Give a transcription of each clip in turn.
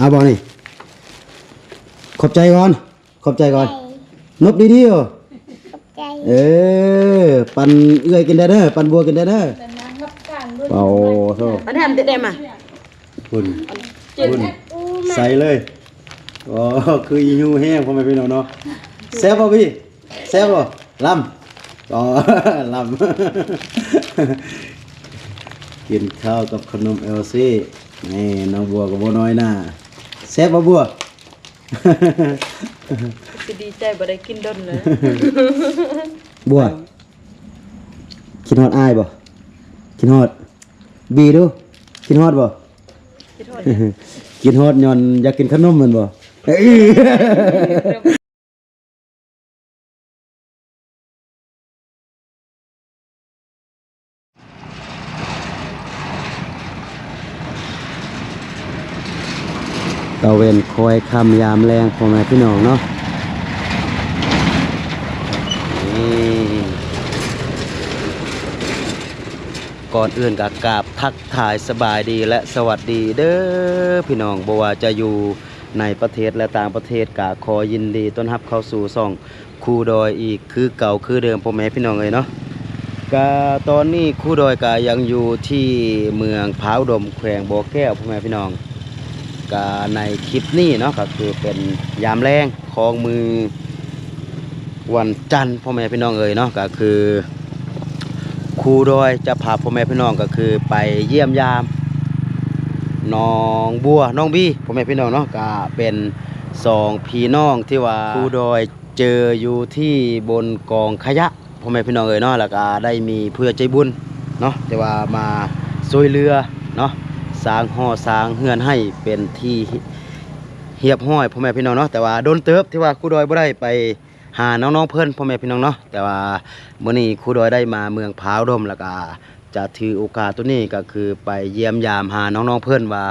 ເອົາບໍ່ນີ້? ຂອບໃຈກ່ອນ ຂອບໃຈກ່ອນ ຂອບໃຈ ນົບດີໆ ເອີ ຂອບໃຈ ເອີ ປັນເອື້ອຍກິນໄດ້ເດີ ປັນບົວກິນໄດ້ເດີ. ເອົາໂທ້ ອັນແຮມຕິດໄດ້ມາ ພຸ້ນ ເຈັບ ພຸ້ນ ອູມາ ໃສ່ເລີຍ. ອໍ ຄືອີຫິວແຮງ ພໍ່ແມ່ພີ່ນ້ອງເນາະ. ແຊບບໍ່ພີ່? ແຊບບໍ່? ລຳ ອໍ ລຳ ກິນເຂົ້າກັບຂະໜົມແອວຊີ. ນີ້ ນ້ອງບົວກໍບໍ່ນ້ອຍໜ້າ. ແຊບບໍ່ບົວ? ຊິດີໃຈ ບໍ່ໄດ້ກິນດົນແລ້ວ. ບົວ ຄິດຮອດອ້າຍບໍ່? ຄິດຮອດ? ບີດູ ຄິດຮອດບໍ່? ຄິດຮອດ ຄິດຮອດຍ້ອນຢາກກິນຂະໜົມແມ່ນບໍ່? ຕາເວັນຄ້ອຍຄ່ຳຍາມແລງ ພໍ່ແມ່ພີ່ນ້ອງເນາະ. ນີ້ ກ່ອນອື່ນກໍກາບທັກທາຍສະບາຍດີ ແລະ ສະຫວັດດີເດີພີ່ນ້ອງ ບໍ່ວ່າຈະຢູ່ໃນປະເທດ ແລະ ຕ່າງປະເທດ ກໍຂໍຍິນດີຕ້ອນຮັບເຂົ້າສູ່ຊ່ອງ ຄູດອຍອີກຄືເກົ່າຄືເດີມ ພໍ່ແມ່ພີ່ນ້ອງເອີຍເນາະ. ກະຕອນນີ້ຄູດອຍກະຍັງຢູ່ທີ່ເມືອງພາອຸດົມ ແຂວງບໍ່ແກ້ວ ພໍ່ແມ່ພີ່ນ້ອງ. ກະໃນຄລິບນີ້ເນາະ ກະຄືເປັນຍາມແລງຂອງມື້ວັນຈັນ ພໍ່ແມ່ພີ່ນ້ອງເອີຍເນາະ. ກະຄືຄູດອຍຈະພາພໍ່ແມ່ພີ່ນ້ອງ ກະຄືໄປຢ້ຽມຢາມນ້ອງບົວ ນ້ອງບີ ພໍ່ແມ່ພີ່ນ້ອງເນາະ. ກະເປັນສອງພີ່ນ້ອງທີ່ວ່າຄູດອຍ ເຈີຢູ່ທີ່ບົນກອງຂະຫຍະ ພໍ່ແມ່ພີ່ນ້ອງເອີຍເນາະ. ແລ້ວກະໄດ້ມີຜູ້ໃຫຍ່ໃຈບຸນເນາະ ທີ່ວ່າມາຊ່ວຍເຫຼືອເນາະ ສ້າງຫໍສ້າງເຮືອນໃຫ້ເປັນທີ່ຮຽບຮ້ອຍ ພໍ່ແມ່ພີ່ນ້ອງເນາະ. ແຕ່ວ່າດົນເຕີບທີ່ວ່າຄູດອຍບໍ່ໄດ້ໄປຫານ້ອງໆເພິ່ນ ພໍ່ແມ່ພີ່ນ້ອງເນາະ. ແຕ່ວ່າມື້ນີ້ຄູດອຍໄດ້ມາເມືອງພາອຸດົມ ແລ້ວກະ ຈະຖືໂອກາດໂຕນີ້ກໍຄືໄປຢ້ຽມຢາມຫານ້ອງໆເພິ່ນວ່າ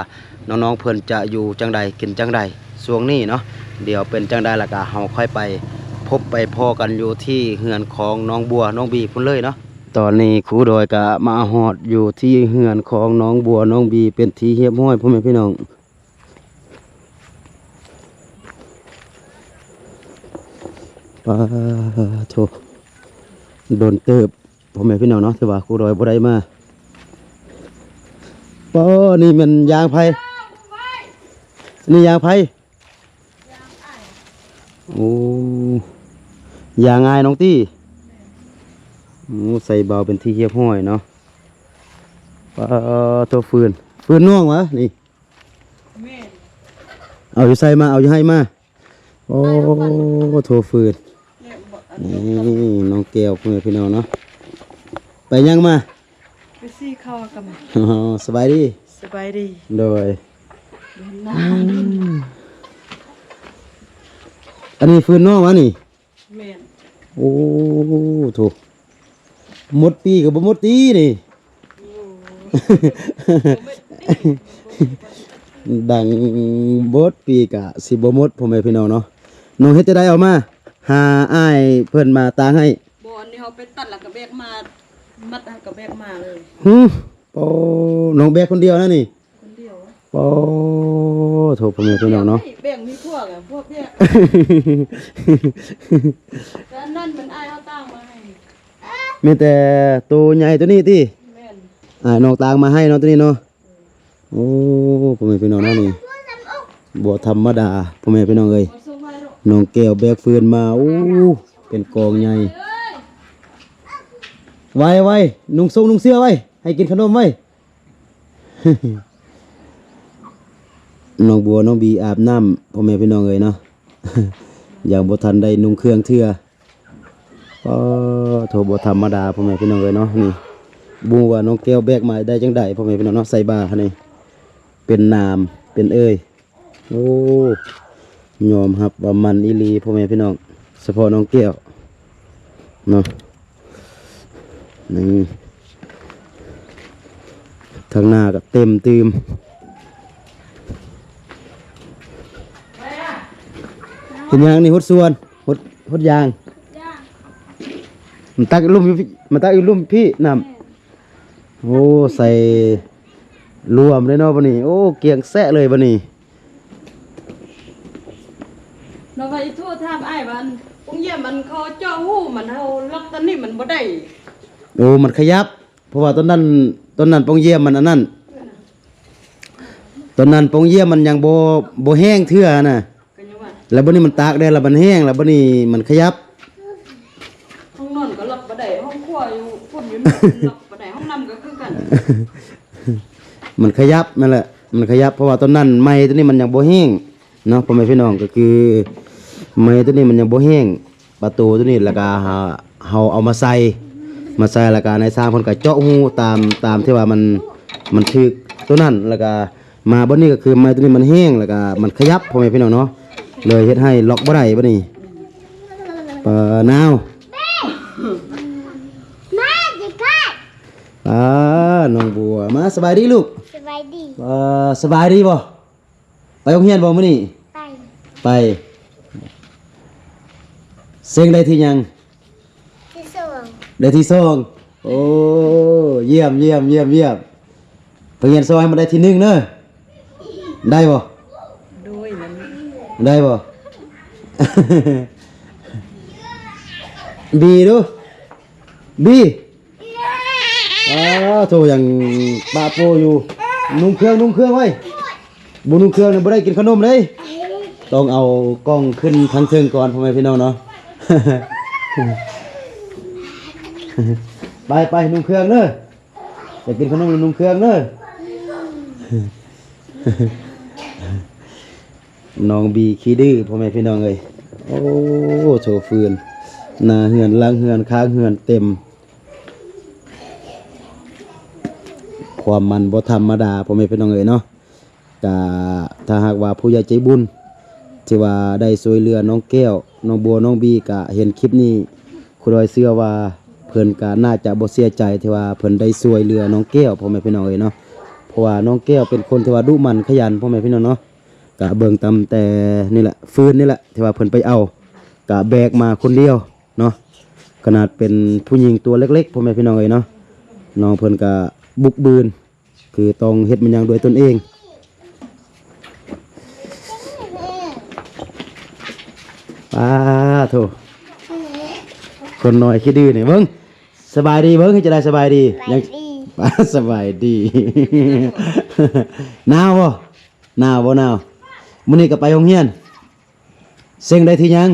ນ້ອງໆເພິ່ນຈະຢູ່ຈັ່ງໃດ ກິນຈັ່ງໃດຊ່ວງນີ້ເນາະ. ດຽວເປັນຈັ່ງໃດແລ້ວກໍເຮົາຄ່ອຍໄປພົບໄປພໍ້ກັນຢູ່ທີ່ເຮືອນຂອງນ້ອງບົວ ນ້ອງບີພຸ້ນເລີຍເນາະ. ຕອນນີ້ຄູດອຍກໍມາຮອດຢູ່ທີ່ເຮືອນຂອງນ້ອງບົວ ນ້ອງບີເປັນທີ່ຮຽບຮ້ອຍ ພໍ່ແມ່ພີ່ນ້ອງ. ປາໂທ້ ດົນເຕີບ ພໍ່ແມ່ພີ່ນ້ອງເນາະ ທີ່ວ່າຄູດອຍບໍ່ໄດ້ມາ. ປາ ນີ້ແມ່ນຢາງໃຜ? ນີ້ຢາງໃຜ? ໂອ້ ຢາງອ້າຍນ້ອງຕິ. ໂອ້ ໃສ່ເບົາເປັນທີ່ຮຽບຮ້ອຍເນາະ. ປາໂທ້ ຟືນ ຟືນນ້ອງຫວານີ້? ແມ່ນ ເອົາຢູ່ໃສມາ ເອົາຢູ່ໄຮ່ມາ. ໂອ້ ໂທຟືນ ນີ້ນ້ອງແກ້ວ ພໍ່ແມ່ພີ່ນ້ອງເນາະ ໄປຫຍັງມາ? ໄປສີເຂົ້າກັນມາ. ອໍ ສະບາຍດີ ສະບາຍດີ ໂດຍ. ອັນນີ້ຟືນນ້ອງຫວານີ້? ແມ່ນ ໂອ້ ໂທ ໝົດປີກໍບໍ່ໝົດຕີນີ້ ໂອ້ ດັງໝົດປີກະຊິບໍ່ໝົດ ພໍ່ແມ່ພີ່ນ້ອງເນາະ. ນ້ອງເຮັດຈັ່ງໃດເອົາມາ ຫາອ້າຍເພິ່ນມາຕາກໃຫ້? ບໍ່ ອັນນີ້ເຮົາໄປຕັດແລ້ວກໍແບກມາ ມັດແລ້ວກໍແບກມາເລີຍ. ຫື ໂອ້ ນ້ອງແບກຄົນດຽວນະນີ້? ຄົນດຽວ ໂອ້ ໂທ ພໍ່ແມ່ພີ່ນ້ອງເນາະ ແບ່ງມີພວກ ພວກແບກ ແຕ່ອັນນັ້ນມັນອ້າຍເຮົາຕາກມາໃຫ້ ມີແຕ່ໂຕໃຫຍ່ໂຕນີ້ຕິ? ແມ່ນ ອ້າຍນ້ອງຕາກມາໃຫ້ເນາະ ໂຕນີ້ເນາະ. ໂອ້ ພໍ່ແມ່ພີ່ນ້ອງເນາະ ນີ້ບໍ່ທຳມະດາ ພໍ່ແມ່ພີ່ນ້ອງເອີຍ. ນ້ອງແກ້ວແບກຟືນມາ ໂອ້ ເປັນກອງໃຫຍ່ ໄວໆ ນຸ່ງຊົງນຸ່ງເສື້ອໄວ້ ໃຫ້ກິນຂະໜົມໄວ້. ນ້ອງບົວ ນ້ອງບີອາບນ້ຳ ພໍ່ແມ່ພີ່ນ້ອງເອີຍເນາະ ຍັງບໍ່ທັນໄດ້ນຸ່ງເຄື່ອງເທື່ອ. ອໍ ໂທ ບໍ່ທຳມະດາ ພໍ່ແມ່ພີ່ນ້ອງເອີຍເນາະ. ນີ້ບໍ່ຮູ້ວ່ານ້ອງແກ້ວແບກມາໄດ້ຈັ່ງໃດ ພໍ່ແມ່ພີ່ນ້ອງເນາະ ໃສ່ບ່າຫັ້ນນີ້ ເປັນໜາມເປັນເອີຍ. ໂອ້ ຍອມຮັບວ່າໝັ່ນອີ່ຫຼີ ພໍ່ແມ່ພີ່ນ້ອງ ສະເພາະນ້ອງແກ້ວເນາະ. ນີ້ ທາງໜ້າກໍເຕັມຕື່ມ. ເປັນຫຍັງນີ້? ຫົດສວນ ຫົດ ຫົດຢາງ ມັນຕັກລຸ່ມຢູ່ພີ້ ມັນຕັກຢູ່ລຸ່ມພີ້ນ້ຳ. ໂອ້ ໃສ່ລວມເລີຍເນາະບັດນີ້ ໂອ້ ກຽງແຊະເລີຍບັດນີ້. ວ່າອີໂທຖາມອ້າຍວ່າ ອັນ ໂຮງຢຽມມັນເຂົາເຈາະຮູມັນ ເຮົາລັອກຕອນນີ້ມັນບໍ່ໄດ້. ໂອ້ ມັນຂະຫຍັບ ເພາະວ່າຕອນນັ້ນ ຕອນນັ້ນປ່ອງຢ້ຽມມັນອັນນັ້ນ ຕອນນັ້ນປ່ອງຢ້ຽມມັນຍັງບໍ່ ບໍ່ແຫ້ງເທື່ອນະ ກໍຍັງວ່າ ແລ້ວບັດນີ້ມັນຕາກແດດແລ້ວມັນແຫ້ງ ແລ້ວບັດນີ້ມັນຂະຫຍັບ. ຫ້ອງນອນກໍລັອກບໍ່ໄດ້ ຫ້ອງຄົວຢູ່ພຸ້ນຢູ່ນີ້ລັອກບໍ່ໄດ້ ຫ້ອງນ້ຳກໍຄືກັນ. ມັນຂະຫຍັບນັ້ນແຫຼະ ມັນຂະຫຍັບ ເພາະວ່າຕອນນັ້ນໄມ້ຕົວນີ້ມັນຍັງບໍ່ແຫ້ງເນາະ ພໍ່ແມ່ພີ່ນ້ອງ ກໍຄືໄມ້ຕົວນີ້ມັນຍັງບໍ່ແຫ້ງ ປະຕູຕົວນີ້ ແລ້ວກໍເຮົາ ເຮົາເອົາມາໃສ່ ມາໃສ່ ແລ້ວກໍນາຍຊ່າງເພິ່ນກໍເຈາະຮູຕາມ ຕາມທີ່ວ່າມັນ ມັນຖືກຕົວນັ້ນ ແລ້ວກໍມາບັດນີ້ກໍຄືໄມ້ຕົວນີ້ມັນແຫ້ງ ແລ້ວກໍມັນຂະຫຍັບ ພໍ່ແມ່ພີ່ນ້ອງເນາະ ເລີຍເຮັດໃຫ້ລັອກບໍ່ໄດ້ບັດນີ້. ປານາວ ມາຊິກາ ອ່າ ນ້ອງບົວ ມາ ສະບາຍດີລູກ ສະບາຍດີ ອ່າ ສະບາຍດີບໍ່? ໄປໂຮງຮຽນບໍ່ມື້ນີ້? ໄປ ໄປ. ເສັງໄດ້ທີ່ຫຍັງ? ທີ່ສອງ ໄດ້ທີ່ສອງ. ໂອ້ ຢ້ຽມ ຢ້ຽມ ຢ້ຽມ ຢ້ຽມ. ໄປຮຽນສອບໃຫ້ມັນໄດ້ທີ່ໜຶ່ງເດີ ໄດ້ບໍ່? ໂດຍ ນັ້ນ ໄດ້ບໍ່? ບີດູ ບີ. ອ້າໂທ້ ຍັງປະໂປຢູ່ ນຸ່ງເຄື່ອງ ນຸ່ງເຄື່ອງໄວ້ ບໍ່ນຸ່ງເຄື່ອງນີ້ບໍ່ໄດ້ກິນຂະໜົມເດ້. ຕ້ອງເອົາກ່ອງຂຶ້ນທາງເທິງກ່ອນ ພໍ່ແມ່ພີ່ນ້ອງເນາະ. ໄປໆ ນຸ່ງເຄື່ອງເດີ ຢາກກິນຂະໜົມນຸ່ງເຄື່ອງເດີ. ນ້ອງບີຂີ້ດື້ ພໍ່ແມ່ພີ່ນ້ອງເອີຍ. ໂອ້ ໂຊຟືນ ໜ້າເຮືອນ ຫຼັງເຮືອນ ຂ້າງເຮືອນເຕັມ. ຄວາມມັນບໍ່ທຳມະດາ ພໍ່ແມ່ພີ່ນ້ອງເອີຍເນາະ. ກະຖ້າຫາກວ່າຜູ້ໃຫຍ່ໃຈບຸນທີ່ວ່າໄດ້ຊ່ວຍເຫຼືອນ້ອງແກ້ວ ນ້ອງບົວ ນ້ອງບີ ກະເຫັນຄລິບນີ້ ຄູດອຍເຊື່ອວ່າເພິ່ນກະໜ້າຈະບໍ່ເສຍໃຈທີ່ວ່າເພິ່ນໄດ້ຊ່ວຍເຫຼືອນ້ອງແກ້ວ ພໍ່ແມ່ພີ່ນ້ອງເອີຍເນາະ. ເພາະວ່ານ້ອງແກ້ວເປັນຄົນທີ່ວ່າດຸໝັ່ນຂະຫຍັນ ພໍ່ແມ່ພີ່ນ້ອງເນາະ. ກະເບິ່ງຕາມແຕ່ນີ້ແຫຼະ ຟືນນີ້ແຫຼະ ທີ່ວ່າເພິ່ນໄປເອົາ ກະແບກມາຄົນດຽວເນາະ. ຂະໜາດເປັນຜູ້ຍິງຕົວເລັກໆ ພໍ່ແມ່ພີ່ນ້ອງເອີຍເນາະ ນ້ອງເພິ່ນກະບຸກບືນ ຄືຕ້ອງເຮັດແມ່ນຫຍັງດ້ວຍຕົນເອງ. ປາໂທ້ ຄົນນ້ອຍຂີ້ດື້ນີ້ ເບິ່ງ ສະບາຍດີ ເບິ່ງ ເຮັດຈັ່ງໃດ ສະບາຍດີ ສະບາຍດີ ຍັງ ສະບາຍດີ. ໜາວບໍ່? ໜາວບໍ່? ໜາວ. ມື້ນີ້ກໍໄປໂຮງຮຽນ ເສັງໄດ້ທີ່ຫຍັງ?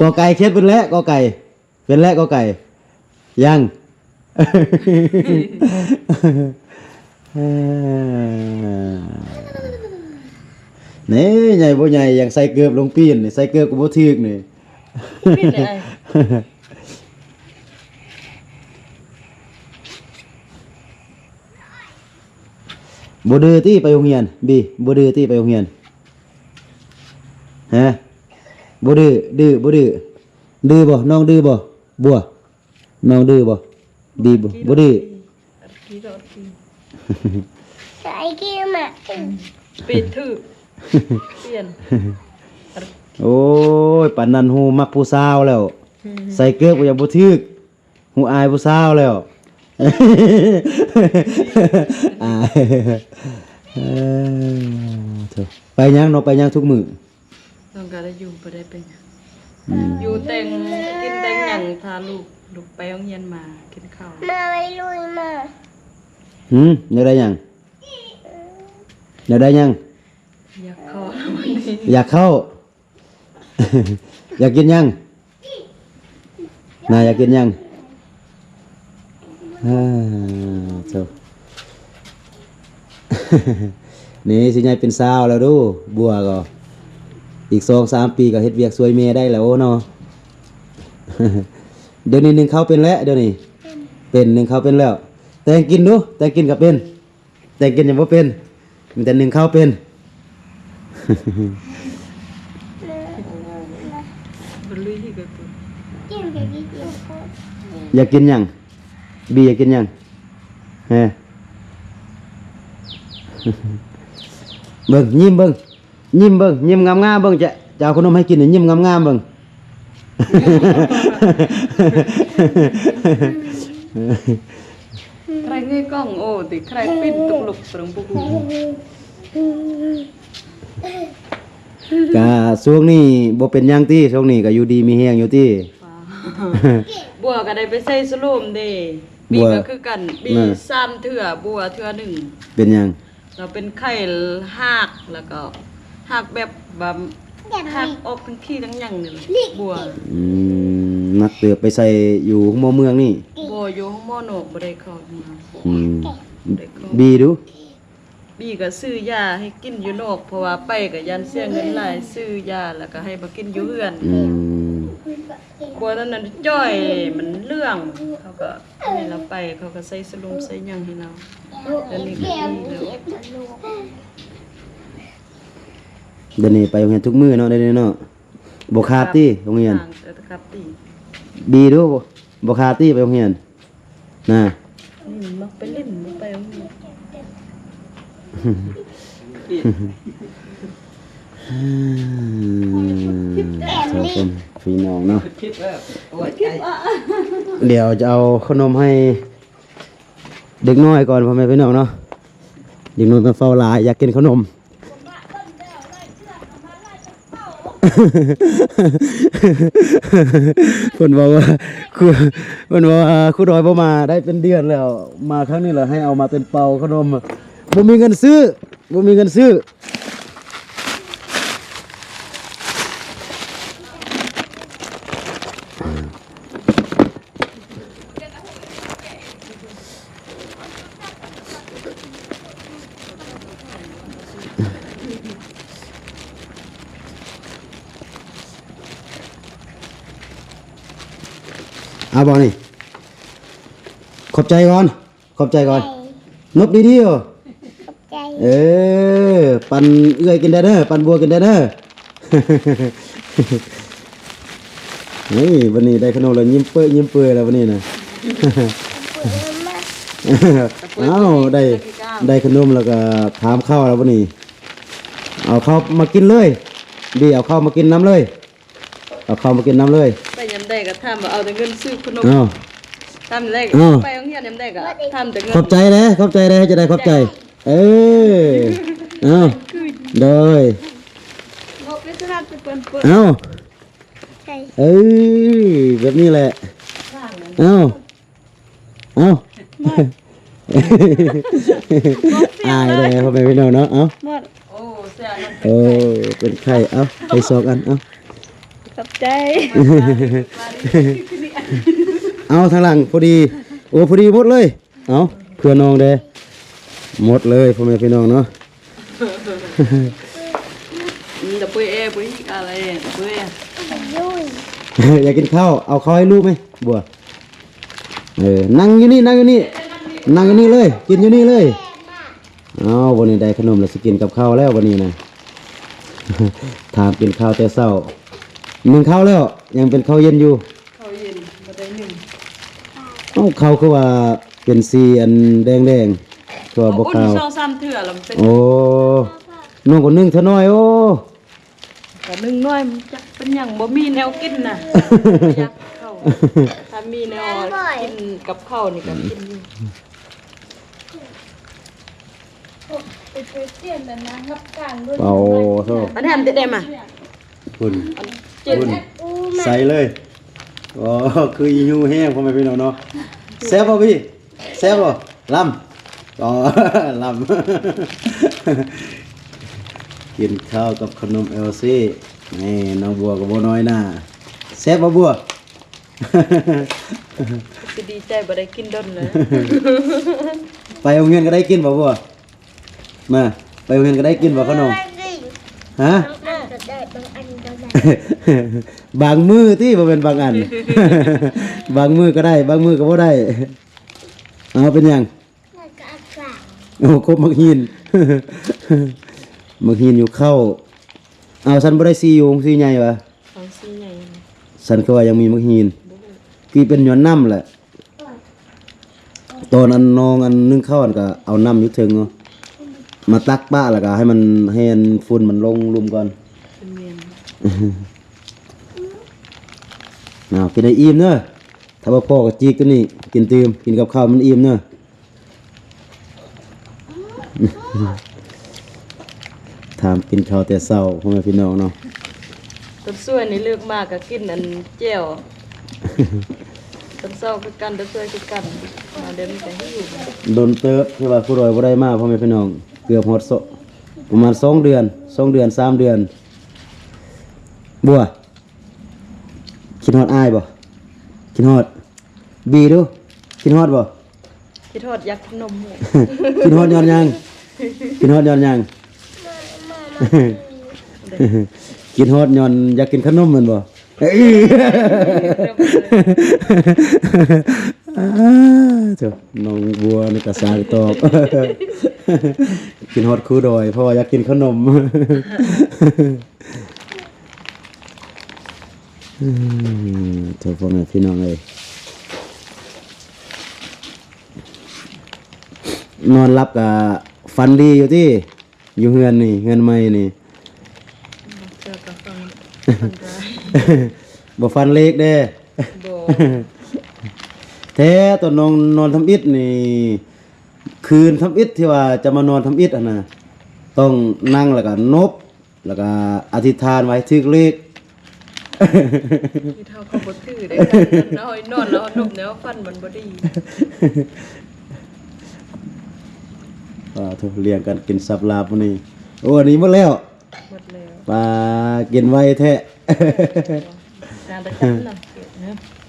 ກ.ໄກ່ ຂຽນເປັນແລ້ວ ກ.ໄກ່ ເປັນແລ້ວ ກ.ໄກ່ ຍັງ. ນີ້ໃຫຍ່ບໍ່ໃຫຍ່ ຍັງໃສ່ເກີບລົງປີ້ນ ໃສ່ເກີບກໍບໍ່ຖືກນີ້. ບໍ່ດື້ຕິໄປໂຮງຮຽນ? ບີ ບໍ່ດື້ຕິໄປໂຮງຮຽນ? ຮະ ບໍ່ດື້ ດື້ ບໍ່ດື້ ດື້ບໍ່? ນ້ອງດື້ບໍ່? ບົວ ນ້ອງດື້ບໍ່? ບີບໍ່? ບໍ່ດື້. ໄປກິນໝາກ ປິດຖືກ ປ່ຽນ. ໂອ້ຍ ປານນັ້ນຮູ້ມັກຜູ້ສາວແລ້ວ ໃສ່ເກີບກໍຍັງບໍ່ຖືກ. ຮູ້ອາຍຜູ້ສາວແລ້ວ ອາຍ. ເອີ ໂທ້ ໄປຫຍັງເນາະ ໄປຫຍັງທຸກມື້? ນ້ອງກໍໄດ້ຢູ່ ບໍ່ໄດ້ໄປຫຍັງ ອືມ ຢູ່ແຕ່ງກິນແຕ່ງຫຍັງ ຖ້າລູກ ລູກໄປໂຮງຮຽນມາ ກິນເຂົ້າ ມາໄວລຸຍມາ. ຫືມ ຢາກໄດ້ຫຍັງ? ຢາກໄດ້ຫຍັງ? ຢາກເຂົ້າ ຢາກເຂົ້າ. ຢາກກິນຫຍັງ? ນາ ຢາກກິນຫຍັງ? ອາ ໂທ້ ນີ້ຊິໃຫຍ່ເປັນສາວແລ້ວດູ ບົວກໍ ອີກສອງສາມປີກໍເຮັດວຽກຊ່ວຍແມ່ໄດ້ແລ້ວເນາະ. ດຽວນີ້ໜຶ້ງເຂົ້າເປັນແລ້ວ ດຽວນີ້ ເປັນ ໜຶ້ງເຂົ້າເປັນແລ້ວ. ແຕ່ງກິນດູ ແຕ່ງກິນກໍເປັນ. ແຕ່ງກິນຍັງບໍ່ເປັນ ມີແຕ່ໜຶ້ງເຂົ້າເປັນ. ຢາກກິນຫຍັງ? ບີ ຢາກກິນຫຍັງ? ຮະ ເບິ່ງ ຍິ້ມເບິ່ງ. ຍິ້ມເບິ່ງ ຍິ້ມງາມໆເບິ່ງ ຈະ ຈະເອົາຂະໜົມໃຫ້ກິນ ຍິ້ມງາມໆເບິ່ງ. ໃຄເງີຍກ້ອງໂອຕິ ໃຄປິ່ນຕຸກລຸກປຶງປຸກ. ກະຊ່ວງນີ້ບໍ່ເປັນຫຍັງຕິ? ຊ່ວງນີ້ກະຢູ່ດີມີແຮງຢູ່ຕິ? ບົວກະໄດ້ໄປໃສ່ສະໂລມເດ້. ບີກະຄືກັນ ບີສາມເທື່ອ ບົວເທື່ອໜຶ່ງ. ເປັນຫຍັງ? ລາວເປັນໄຂ້ຮາກ ແລ້ວກໍຮາກແບບວ່າຮາກອອກທັງຂີ້ທັງຫຍັງນີ້ແຫຼະ ບົວ. ອືມ ໜັກເຕີບ. ໄປໃສ່ຢູ່ໂຮງໝໍເມືອງນີ້? ບໍ່ ຢູ່ໂຮງໝໍນອກ ບໍ່ໄດ້ເຂົ້າໂຮງໝໍ. ອືມ ບໍ່ໄດ້ເຂົ້າ. ບີດູ? ບີກໍຊື້ຢາໃຫ້ກິນຢູ່ນອກ ເພາະວ່າໄປກໍຢ້ານເສຍເງິນຫຼາຍ ຊື້ຢາແລ້ວກໍໃຫ້ມາກິນຢູ່ເຮືອນ. ອືມ ບົວນັ້ນນ່າຈ່ອຍ ມັນເຫຼືອງ ເຂົາກໍໃຫ້ລາວໄປ ເຂົາກໍໃສ່ສະລົມໃສ່ຫຍັງໃຫ້ລາວ. ດຽວນີ້ກໍດີແລ້ວ. ດຽວນີ້ໄປໂຮງຮຽນທຸກມື້ເນາະ ດຽວນີ້ເນາະ. ບໍ່ຂາດຕິໂຮງຮຽນ? ບີດູ ບໍ່ຂາດຕິໄປໂຮງຮຽນ? ນະ ນີ້ມັນມັກໄປຫຼິ້ນ ບໍ່ໄປໂຮງຮຽນ. ສອງຄົນພີ່ນ້ອງເນາະ. ດຽວຈະເອົາຂະໜົມໃຫ້ເດັກນ້ອຍກ່ອນ ພໍ່ແມ່ພີ່ນ້ອງເນາະ. ເດັກນ້ອຍມັນເຝົ້າຫຼາຍ ຢາກກິນຂະໜົມ. ເພິ່ນເວົ້າວ່າ ຄູ ເພິ່ນເວົ້າວ່າຄູດອຍບໍ່ມາໄດ້ເປັນເດືອນແລ້ວ ມາຄັ້ງນີ້ລະໃຫ້ເອົາມາເປັນເປົາຂະໜົມ. ບໍ່ມີເງິນຊື້ ບໍ່ມີເງິນຊື້. ເອົາບໍ່ນີ້? ຂອບໃຈກ່ອນ ຂອບໃຈກ່ອນ. ຂອບໃຈ. ນົບດີໆ. ຂອບໃຈ. ເອີ ປັນເອື້ອຍກິນໄດ້ເດີ ປັນບົວກິນໄດ້ເດີ. ເຮີ້ຍ ບັດນີ້ໄດ້ຂະໜົມແລ້ວ ຍິ້ມເປິ້ຍຍິ້ມເປິ້ຍແລ້ວບັດນີ້ນະ. ເອົ້າ ໄດ້ ໄດ້ຂະໜົມແລ້ວກໍຖາມເຂົ້າແລ້ວບັດນີ້. ເອົາເຂົ້າມາກິນເລີຍ ບີ ເອົາເຂົ້າມາກິນນຳເລີຍ. ເອົາເຂົ້າມາກິນນຳເລີຍ. ໄປຍາມໃດກໍຖາມວ່າເອົາແຕ່ເງິນຊື້ຂະໜົມ. ເອົ້າ ຖາມແລກ ເອົ້າ ໄປໂຮງຮຽນຍາມໃດກໍຖາມແຕ່ເງິນ. ຂອບໃຈເດ້ ຂອບໃຈເດ້ ຈະໄດ້ຂອບໃຈ. ເອີ ເອົ້າ ໂດຍ. ເອົາ ເອີ ແບບນີ້ແຫຼະ. ເອົ້າ ເອົ້າ ອາຍແດ່ພໍ່ແມ່ພີ່ນ້ອງເນາະ. ເອົ້າ ໂອ້ ເປັນໄຂ້. ເອົ້າ ໃຫ້ສອງອັນ. ເອົ້າ ຂອບໃຈ. ເອົາ ທາງຫຼັງພໍດີ. ໂອ້ ພໍດີໝົດເລີຍ. ເອົ້າ ເພື່ອນ້ອງເດ້ ໝົດເລີຍພໍ່ແມ່ພີ່ນ້ອງເນາະ. ອືມ ຢາກກິນເຂົ້າ ເອົາເຂົ້າໃຫ້ລູກໄໝ ບົວ. ເອີ ນັ່ງຢູ່ນີ້ ນັ່ງຢູ່ນີ້ ນັ່ງຢູ່ນີ້ເລີຍ ກິນຢູ່ນີ້ເລີຍ. ເອົ້າ ບັດນີ້ໄດ້ຂະໜົມແລ້ວ ຊິກິນກັບເຂົ້າແລ້ວບັດນີ້ນະ. ຖາມກິນເຂົ້າແຕ່ເຊົ້າ ໜຶ້ງເຂົ້າແລ້ວ ຍັງເປັນເຂົ້າເຢັນຢູ່. ເຂົ້າເຢັນບໍ່ໄດ້ໜຶ້ງ. ເອົ້າ ເຂົ້າຄືວ່າເປັນສີອັນແດງໆ ຄືວ່າບໍ່ຂາວ. ໂອ້ ອຸ່ນສອງສາມເທື່ອແລ້ວມັນເປັນ. ໂອ້ ນ້ອງກໍໜຶ້ງເທື່ອໜ້ອຍ. ໂອ້ ກໍໜຶ້ງໜ້ອຍ ມັນຈັກເປັນຫຍັງ ບໍ່ມີແນວກິນນະ. ຢາກເຂົ້າ ຖ້າມີແນວກິນກັບເຂົ້ານີ້ກໍກິນຢູ່. ເອົາໂທດ ອັນນັ້ນໄດ້ມາ ພຸ້ນ ພຸ້ນ ໃສເລີຍ. ອໍ ຄືຫິວແຮງ ພໍ່ແມ່ພີ່ນ້ອງເນາະ. ແຊບບໍ່ພີ່? ແຊບບໍ່? ລຳ ອໍ ລຳ. ກິນເຂົ້າກັບຂະໜົມແອວຊີ. ນີ້ ນ້ອງບົວກໍບໍ່ນ້ອຍໜ້າ. ແຊບບໍ່ບົວ? ຊິດີໃຈ ບໍ່ໄດ້ກິນດົນແລ້ວ. ໄປໂຮງຮຽນກໍໄດ້ກິນບໍ່ບົວ? ມາ ໄປໂຮງຮຽນກໍໄດ້ກິນບໍ່ຂະໜົມ? ຮະ? ບາງມື້ຕິ ບໍ່ແມ່ນບາງອັນ. ບາງມື້ກໍໄດ້ ບາງມື້ກໍບໍ່ໄດ້. ເອົາ ເປັນຫຍັງ? ໂອ້ ກົບໝາກຫີນ ໝາກຫີນຢູ່ເຂົ້າ. ເອົາ ຊັ້ນບໍ່ໄດ້ສີຫຸງສີໃຫຍ່ຫວາ? ເອົາສີໃຫຍ່. ຊັ້ນຄືວ່າຍັງມີໝາກຫີນ. ບໍ່ຮູ້ ຄືເປັນຍ້ອນນ້ຳແຫຼະ. ຕອນອັນນ້ອງອັນໜຶ້ງເຂົ້າຫັ້ນ ກໍເອົານ້ຳຢູ່ເທິງເນາະ ມາຕັກປະ ແລ້ວກໍໃຫ້ມັນ ໃຫ້ອັນຝຸ່ນມັນລົງລຸ່ມກ່ອນ. ແມ່ນ. ເອົາ ກິນໃຫ້ອີ່ມເດີ. ຖ້າບໍ່ພໍກໍຈີກຕົວນີ້ ກິນຕື່ມ ກິນກັບເຂົ້າມັນອີ່ມເດີ. ຖາມກິນເຂົ້າແຕ່ເຊົ້າ ພໍ່ແມ່ພີ່ນ້ອງເນາະ. ຕອນສວຍນີ້ເລີກມາກໍກິນອັນແຈ່ວ ຕອນເຊົ້າຄືກັນ ຕອນສວຍຄືກັນ ມາດຽວນີ້ກໍຫິວ. ດົນເຕີບທີ່ວ່າຄູດອຍບໍ່ໄດ້ມາ ພໍ່ແມ່ພີ່ນ້ອງ ເກືອບຮອດສອງ ປະມານສອງເດືອນ ສອງເດືອນ ສາມເດືອນ. ບົວ ຄິດຮອດອ້າຍບໍ່? ຄິດຮອດ? ບີດູ ຄິດຮອດບໍ່? ຄິດຮອດຢາກກິນນົມ. ຄິດຮອດຍ້ອນຫຍັງ? ຄິດຮອດຍ້ອນຫຍັງ? ຄິດຮອດຍ້ອນຢາກກິນຂະໜົມແມ່ນບໍ່? ອ້າ ໂທ້ ນ້ອງບົວນີ້ກໍຊ່າງຕອບ ກິນຮອດຄູດອຍ ເພາະວ່າຢາກກິນຂະໜົມ. ອືມ ໂທ້ ພໍ່ແມ່ພີ່ນ້ອງເອີຍ ນອນຫຼັບກະຝັນດີຢູ່ຕິ ຢູ່ເຮືອນນີ້ ເຮືອນໃໝ່ນີ້? ເຈົ້າກໍຝັນ ຝັນຮ້າຍ ບໍ່ຝັນເລກເດ້? ບໍ່ ແທ້ ຕອນນ້ອງນອນທຳອິດນີ້ ຄືນທຳອິດທີ່ວ່າຈະມານອນທຳອິດຫັ້ນນະ ຕ້ອງນັ່ງແລ້ວກໍນົບ ແລ້ວກະອະທິຖານວ່າໃຫ້ຖືກເລກ. ເຮົາກໍບໍ່ຖືເດ້ ນອນແລ້ວນົບແນວຝັນມັນບໍ່ດີ. ອ່າ ໂທ້ ລ້ຽງກັນກິນສັບລາບມື້ນີ້. ໂອ້ ອັນນີ້ໝົດແລ້ວ? ໝົດແລ້ວ. ປາ ກິນໄວແທ້.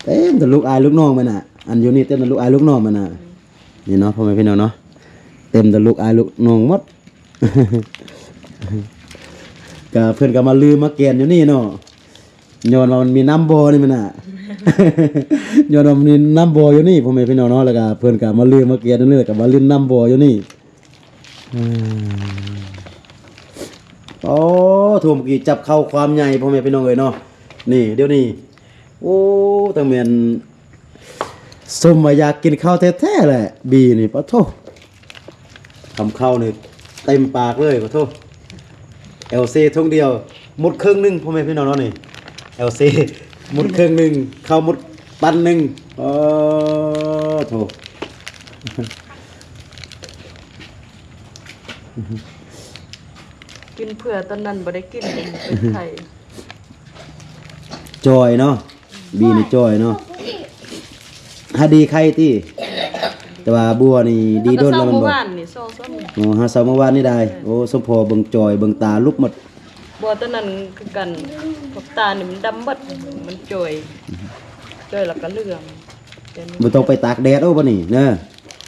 ເຕັມແຕ່ລູກອ້າຍລູກນ້ອງມັນນະ ອັນຢູ່ນີ້ເຕັມແຕ່ລູກອ້າຍລູກນ້ອງມັນນະ. ນີ້ເນາະ ພໍ່ແມ່ພີ່ນ້ອງເນາະ ເຕັມແຕ່ລູກອ້າຍລູກນ້ອງໝົດ. ກະເພິ່ນກະມາລືມມາແກນຢູ່ນີ້ເນາະ ຍ້ອນວ່າມັນມີນ້ຳບໍ່ນີ້ມັນນະ ຍ້ອນວ່າມັນມີນ້ຳບໍ່ຢູ່ນີ້ ພໍ່ແມ່ພີ່ນ້ອງເນາະ ແລ້ວກະເພິ່ນກະມາລືມມາແກນຢູ່ນີ້ ແລ້ວກະມາຫຼິ້ນນ້ຳບໍ່ຢູ່ນີ້. ອືມ ໂອ້ ໂທ້ ເມື່ອກີ້ຈັບເຂົ້າຄວາມໃຫຍ່ ພໍ່ແມ່ພີ່ນ້ອງເອີຍເນາະ. ນີ້ ດຽວນີ້ ໂອ້ ຕັ້ງແມ່ນ ສົມວ່າຢາກກິນເຂົ້າແທ້ໆແຫຼະ ບີນີ້ ປະໂທ້ ຄຳເຂົ້ານີ້ເຕັມປາກເລີຍ ປະໂທ້. ແອວເຊຖົງດຽວໝົດເຄິ່ງໜຶ່ງ ພໍ່ແມ່ພີ່ນ້ອງເນາະ ນີ້ ແອວເຊໝົດເຄິ່ງໜຶ່ງ ເຂົ້າໝົດປັ້ນໜຶ່ງ. ໂອ້ ໂທ້ ກິນເພື່ອຕອນນັ້ນບໍ່ໄດ້ກິນ ເປັນໄຂ້. ຈ່ອຍເນາະ ບີນີ້ຈ່ອຍເນາະ ຫາດີໄຄຕິ ແຕ່ວ່າບົວນີ້ດີດົນແລ້ວແມ່ນບໍ່? ຫາເຊົ້າມື້ວານນີ້ ສອງສາມມື້. ອໍ ຫາເຊົ້າມື້ວານນີ້ໄດ້. ໂອ້ ສົມພໍເບິ່ງຈ່ອຍ ເບິ່ງຕາລຸບໝົດ. ບໍ່ ຕອນນັ້ນຄືກັນ ພວກຕານີ້ມັນດຳໝົດ ມັນຈ່ອຍ ຈ່ອຍແລ້ວກໍເຫຼືອງ. ບໍ່ຕ້ອງໄປຕາກແດດ ໂອ້ ບັດນີ້ເນີ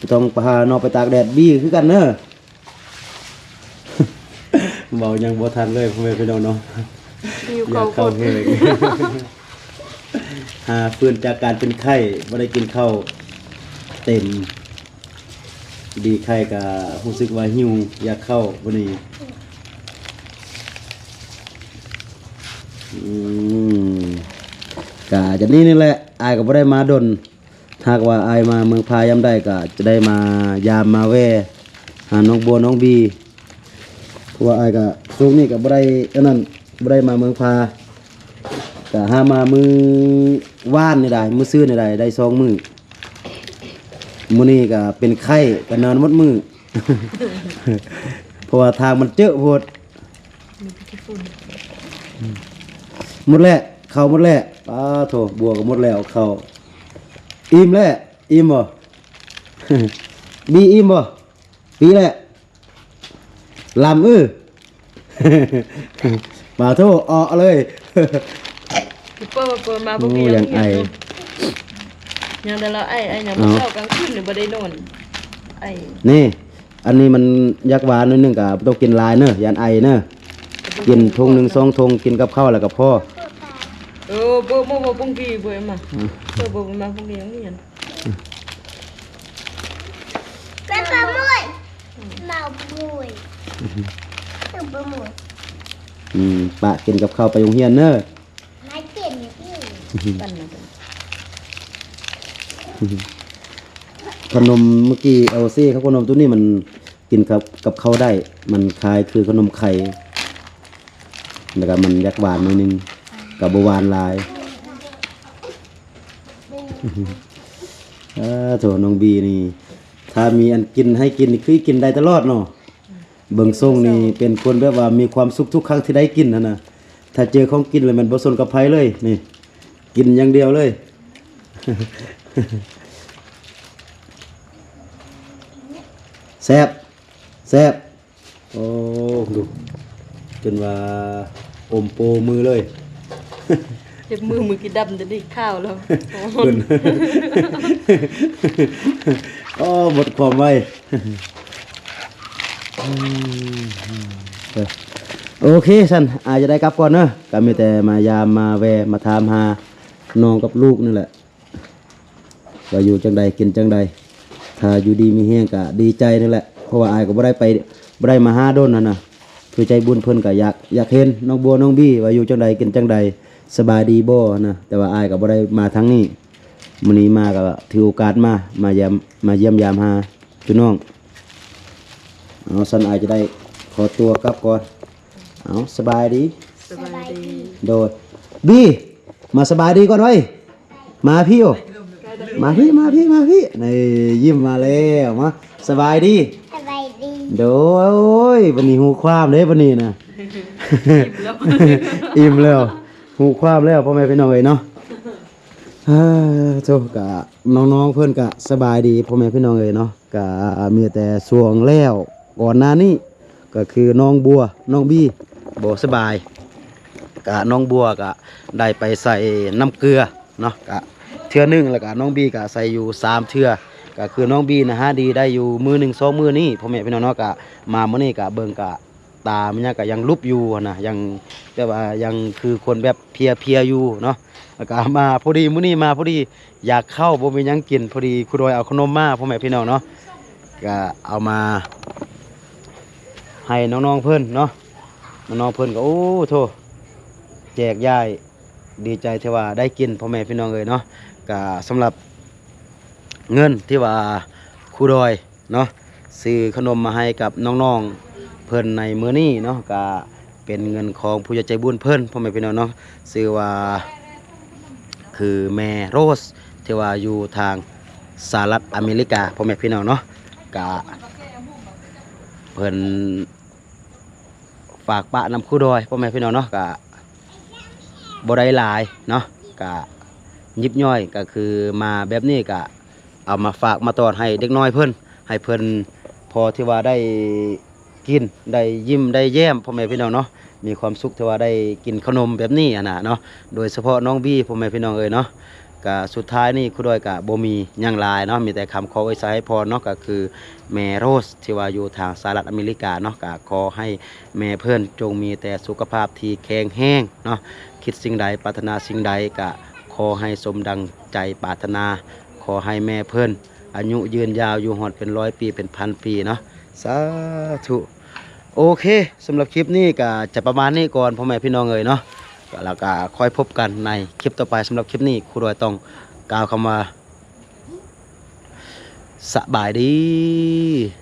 ບໍ່ຕ້ອງພານ້ອງໄປຕາກແດດ ບີຄືກັນເນີ. ເວົ້າຫຍັງບໍ່ທັນເລີຍ ພໍ່ແມ່ພີ່ນ້ອງເນາະ ຫິວເຂົ້າ ຢາກເຂົ້າແຮງ ຫາຟື້ນຈາກການເປັນໄຂ້ ບໍ່ໄດ້ກິນເຂົ້າເຕັມ. ດີໄຄກະຮູ້ສຶກວ່າຫິວ ຢາກເຂົ້າບັດນີ້. ອືມ ກະຈະນີ້ນີ້ແຫຼະ ອ້າຍກໍບໍ່ໄດ້ມາດົນ. ຫາກວ່າອ້າຍມາເມືອງພາຍາມໃດ ກໍຈະໄດ້ມາຢາມມາແວ່ຫານ້ອງບົວນ້ອງບີ ເພາະວ່າອ້າຍກໍຊ່ວງນີ້ກໍບໍ່ໄດ້ອັນນັ້ນ ບໍ່ໄດ້ມາເມືອງພາ ກໍຫາມາມື້ວານນີ້ໄດ້ ມື້ຊືນນີ້ໄດ້ ໄດ້ສອງມື້. ມື້ນີ້ກໍເປັນໄຂ້ ກໍນອນໝົດມື້ ເພາະວ່າທາງມັນເຈິໂພດ. ໝົດແລ້ວ ເຂົ້າໝົດແລ້ວ. ປາໂທ້ ບົວກໍໝົດແລ້ວ ເຂົ້າ ອີ່ມແລ້ວ. ອີ່ມບໍ່? ບີອີ່ມບໍ່? ປີແຫຼະ ລຳ ເອີ ປາໂທ ເອາະເລີຍ. ເປີດ ເປີດມາບໍ່ມີຫຍັງ ຍັງໄອ ຍັງແຕ່ລາວໄອ ໄອຫຍັງ ເຊົ້າກາງຄືນນີ້ບໍ່ໄດ້ນອນ ໄອ. ນີ້ ອັນນີ້ມັນຢາກຫວານໜ້ອຍໜຶ່ງ ກໍບໍ່ຕ້ອງກິນຫຼາຍເນີ ຢ້ານໄອເນີ. ກິນຖົງໜຶ່ງສອງຖົງ ກິນກັບເຂົ້າແລ້ວກໍພໍ. ເອີ ບໍ່ ບໍ່ ບໍ່ ປຸງກີ ບໍ່ມາ ເອີ ບໍ່ມາປຸງກີ ຍັງຮຽນ. ອືມ ປະກິນກັບເຂົ້າໄປໂຮງຮຽນເນີ. ຂະໜົມເມື່ອກີ້ ເອລຊີ ເຂົ້າ ຂະໜົມໂຕນີ້ມັນກິນກັບ ກັບເຂົ້າໄດ້ ມັນຄ້າຍຄືຂະໜົມໄຂ່ ແລ້ວກໍມັນຢາກຫວານໜ້ອຍໜຶ່ງ ກໍບໍ່ຫວານຫຼາຍ. ເອີ ໂຖ ນ້ອງບີນີ້ ຖ້າມີອັນກິນໃຫ້ກິນນີ້ ຄືກິນໄດ້ຕະຫຼອດເນາະ. ເບິ່ງຊົງນີ້ເປັນຄົນແບບວ່າມີຄວາມສຸກທຸກຄັ້ງທີ່ໄດ້ກິນຫັ້ນນະ. ຖ້າເຈີຂອງກິນແລ້ວແມ່ນບໍ່ສົນກັບໃຜເລີຍ ນີ້ ກິນຢ່າງດຽວເລີຍ. ແຊບ ແຊບ. ໂອ້ ດູ ຈົນວ່າອົມໂປມືເລີຍ. ເຈັບມື ມືກີດຳ ດຽວນີ້ຂາວແລ້ວ. ໂອ້ ໝົດຄວາມໄວ. ໂອເຄ ຊັ້ນ ອ້າຍຈະໄດ້ກັບກ່ອນເດີ. ກໍມີແຕ່ມາຢາມມາແວ່ມາຖາມຫານ້ອງກັບລູກນີ້ແຫຼະ ວ່າຢູ່ຈັ່ງໃດ ກິນຈັ່ງໃດ. ຖ້າຢູ່ດີມີແຮງກໍດີໃຈນີ້ແຫຼະ ເພາະວ່າອ້າຍກໍບໍ່ໄດ້ໄປ ບໍ່ໄດ້ມາຫາດົນຫັ້ນນະ. ຜູ້ໃຈບຸນເພິ່ນກໍຢາກ ຢາກເຫັນນ້ອງບົວ ນ້ອງບີ ວ່າຢູ່ຈັ່ງໃດ ກິນຈັ່ງໃດ ສະບາຍດີບໍ່ຫັ້ນນະ. ແຕ່ວ່າອ້າຍກໍບໍ່ໄດ້ມາທາງນີ້. ມື້ນີ້ມາກໍຖືໂອກາດມາ ມາຢາມ ມາຢ້ຽມຢາມຫາພີ່ນ້ອງ. ເອົາ ຊັ້ນອ້າຍຈະໄດ້ຂໍຕົວກັບກ່ອນ. ເອົາ ສະບາຍດີ. ສະບາຍດີ. ໂດຍ ບີ ມາສະບາຍດີກ່ອນເວີຍ. ມາພີ້ໂອ ມາພີ້ ມາພີ້ ມາພີ້. ນີ້ ຍິ້ມມາແລ້ວ. ມາ ສະບາຍດີ. ສະບາຍດີ. ໂດຍ ບັດນີ້ຮູ້ຄວາມເດ້ບັດນີ້ນະ. ອີ່ມແລ້ວ ອີ່ມແລ້ວ ຮູ້ຄວາມແລ້ວ ພໍ່ແມ່ພີ່ນ້ອງເອີຍເນາະ. ເອີ ໂທ້ ກະນ້ອງໆເພິ່ນກະສະບາຍດີ ພໍ່ແມ່ພີ່ນ້ອງເອີຍເນາະ. ກະມີແຕ່ຊ່ວງແລ້ວ ກ່ອນໜ້ານີ້ ກໍຄືນ້ອງບົວ ນ້ອງບີບໍ່ສະບາຍ. ກະນ້ອງບົວກະໄດ້ໄປໃສ່ນ້ຳເກືອເນາະ ກະເທື່ອໜຶ່ງ ແລ້ວກະນ້ອງບີກະໃສ່ຢູ່ສາມເທື່ອ. ກະຄືນ້ອງບີນະຫາດີໄດ້ຢູ່ມື້ໜຶ່ງສອງມື້ນີ້ ພໍ່ແມ່ພີ່ນ້ອງເນາະ. ກະມາມື້ນີ້ກະເບິ່ງກະ ຕາມັນຍັງ ກະຍັງຫຼຸບຢູ່ຫັ້ນນະ ຍັງ ແບບວ່າຍັງຄືຄົນແບບເພຍໆຢູ່ເນາະ. ແລ້ວກະມາພໍດີ ມື້ນີ້ມາພໍດີ ຢາກເຂົ້າ ບໍ່ມີຫຍັງກິນ ພໍດີຄູດອຍເອົາຂະໜົມມາ ພໍ່ແມ່ພີ່ນ້ອງເນາະ. ກະເອົາມາໃຫ້ນ້ອງໆເພິ່ນເນາະ. ນ້ອງໆເພິ່ນກໍ ໂອ້ ໂທ້ ແຈກຢາຍ ດີໃຈທີ່ວ່າໄດ້ກິນ ພໍ່ແມ່ພີ່ນ້ອງເອີຍເນາະ. ກະສຳລັບເງິນທີ່ວ່າຄູດອຍ ເນາະ ຊື້ຂະໜົມມາໃຫ້ກັບນ້ອງໆເພິ່ນໃນມື້ນີ້ເນາະ ກະເປັນເງິນຂອງຜູ້ໃຫຍ່ໃຈບຸນເພິ່ນ ພໍ່ແມ່ພີ່ນ້ອງເນາະ. ຊື່ວ່າຄືແມ່ໂຣສ ທີ່ວ່າຢູ່ທາງສະຫະລັດອາເມລິກາ ພໍ່ແມ່ພີ່ນ້ອງເນາະ. ກະເພິ່ນຝາກປະນຳຄູດອຍ ພໍ່ແມ່ພີ່ນ້ອງເນາະ. ກະ ບໍ່ໄດ້ຫຼາຍເນາະ ກະຍິບຍ່ອຍ ກະຄືມາແບບນີ້ກະເອົາມາຝາກມາຕ້ອນໃຫ້ເດັກນ້ອຍເພິ່ນ ໃຫ້ເພິ່ນພໍທີ່ວ່າໄດ້ກິນ ໄດ້ຍິ້ມໄດ້ແຍ້ມ ພໍ່ແມ່ພີ່ນ້ອງເນາະ. ມີຄວາມສຸກທີ່ວ່າໄດ້ກິນຂະໜົມແບບນີ້ຫັ້ນນະເນາະ ໂດຍສະເພາະນ້ອງບີ ພໍ່ແມ່ພີ່ນ້ອງເອີຍເນາະ. ກະສຸດທ້າຍນີ້ຄູດອຍກະບໍ່ມີຫຍັງຫຼາຍເນາະ ມີແຕ່ຄຳຂໍອວຍໄຊໃຫ້ພອນເນາະ ກະຄືແມ່ໂຣສ ທີ່ວ່າຢູ່ທາງສະຫະລັດອາເມລິກາເນາະ ກະຂໍໃຫ້ ແມ່ເພິ່ນຈົ່ງມີແຕ່ສຸຂະພາບທີ່ແຂງແຮງເນາະ ຄິດສິ່ງໃດປາດຖະໜາສິ່ງໃດກະຂໍໃຫ້ສົມດັ່ງໃຈປາດຖະໜາ ຂໍໃຫ້ແມ່ເພິ່ນອາຍຸຍືນຍາວຢູ່ຮອດເປັນຮ້ອຍປີເປັນພັນປີເນາະ ສາທຸ. ໂອເຄ ສຳລັບຄລິບນີ້ກະຈະປະມານນີ້ກ່ອນ ພໍ່ແມ່ພີ່ນ້ອງເອີຍເນາະ ແລ້ວກະຄ່ອຍພົບກັນໃນຄລິບຕໍ່ໄປ. ສຳລັບຄລິບນີ້ຄູດອຍຕ້ອງກ່າວຄຳວ່າ ສະບາຍດີ.